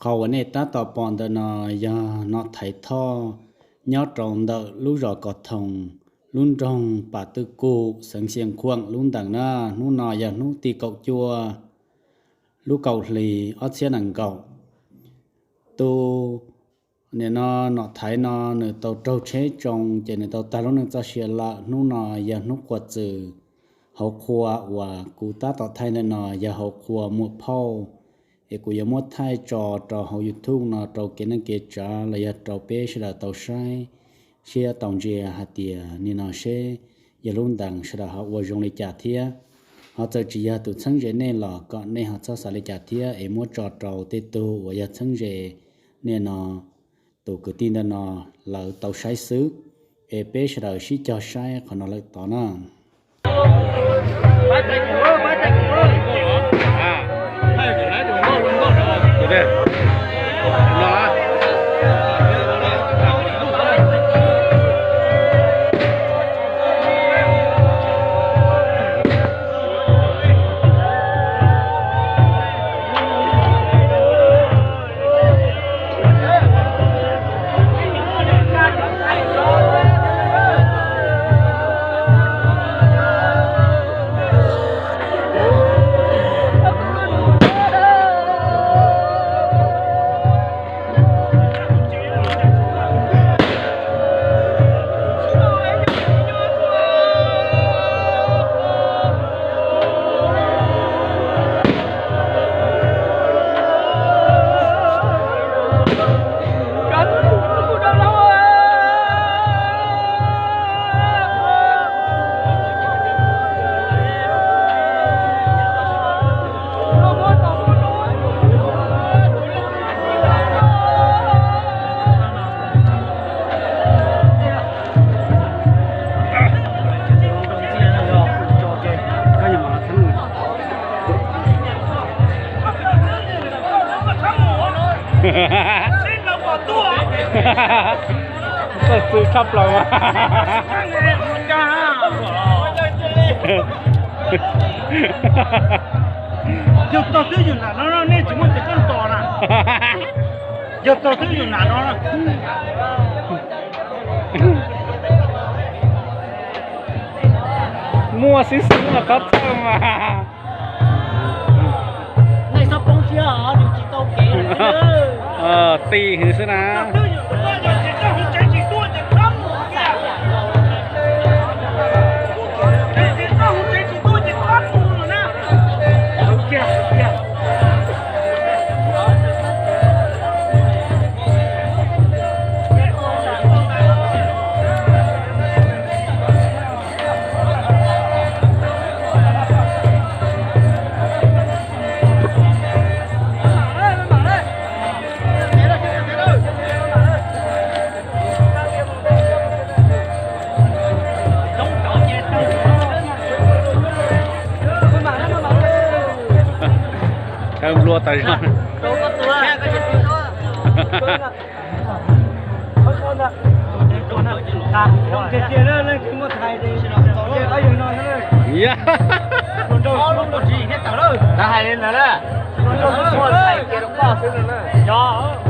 Qhov uas nej tab tom pom ntawm no yog Nom Thaiv Thoj nyob rau ntawm lub zos Kos Thoos, lub nroog Pam Twj Kum, xeev Xia Khuam lub ntees na. Hnub no yog hnub tim kaum cuaj lub kaum hli ob txhiab nees nkaum. Tus nim no Nom Thaiv no nws tau raug tsheb tsoo ces nws tau tag lub neej txoj sia lawm. Hnub no yog hnub qhuav txwm hauv qhua uas kuv tab tom thaij ntawm no yog hauv qhua Muam Phauj, es kuv yuav muab thaij tso rau hauv YouTube no rau kev neej kev tsav los yog rau peb sawv daws tau saib thiab tau ntsia hais tias nim no seb yog lub ntees sawv daws ho ua zoo li cas thiab. Ho txawm tsis yog tus txheeb ze nej los kom nej ho txhob xav li cas thiab, es muab tso rau tej tug uas yog txheeb ze nej no tus kwv tij ntawm no lawv tau saib xwb. Es peb sawv daws sib cog saib qhov no lawm tod na. Txawj txwv tshaj plaws. Yog tog twb yog nram no, nej tsis muaj tes koj tos na. Yog tog twb yog nram no. Muaj xib xwb no qhov txawj mas. Tim hwv xwb na. Thawb nplua tas zog. Yog.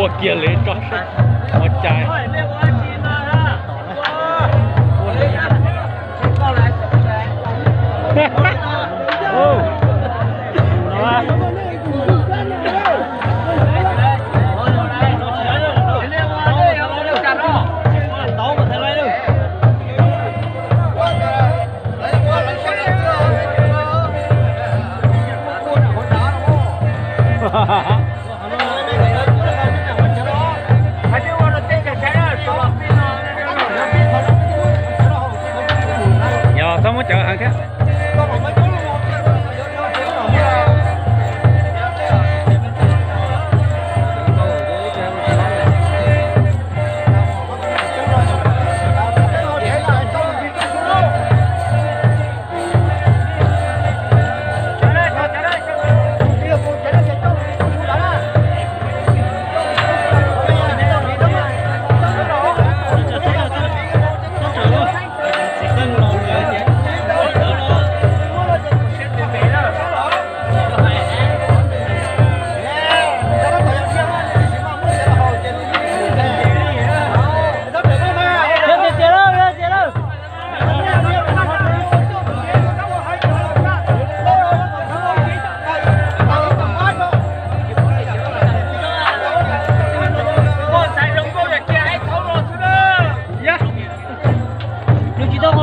Ua kiag li tso sab ua cai. Yog txhob muab cov Heev thiab.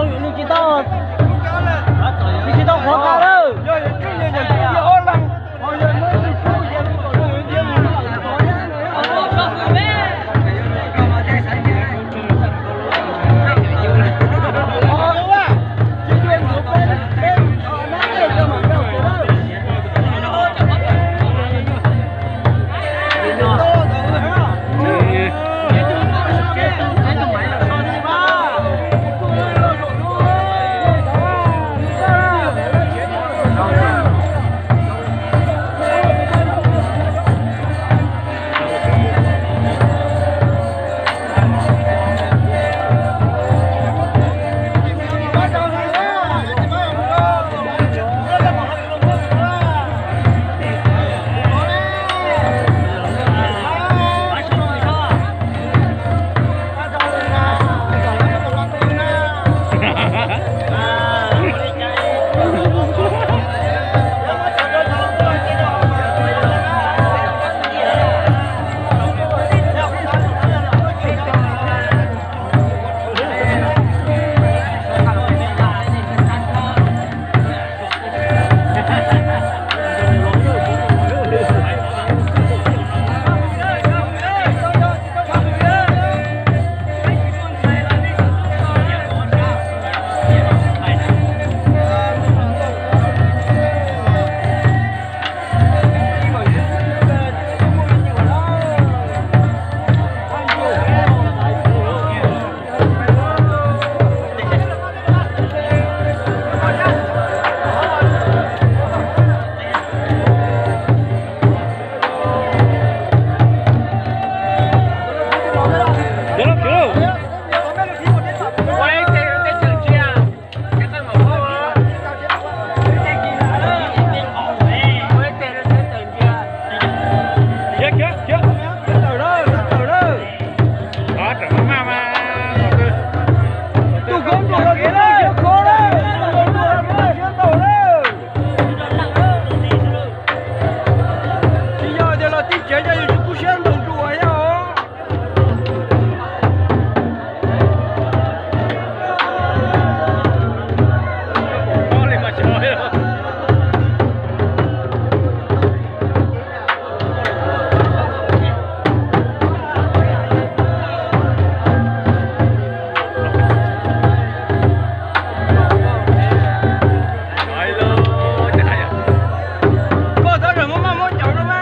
Nws tsis tau, nws tsis tau, nws tsis tau qhuav tas lawm. Tsis yog tias los tib tsev cov yus tsis kub siab ntaus nruas yog. Koj txhob muab maj muab cawv rau mas.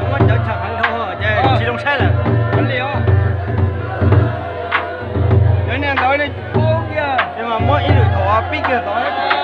Muab cawv tshaj heev dhau ces tsis zoo saib lawm. Cov niag ntawd ne, ces mas muab ib lwm thaum pib kiag tod.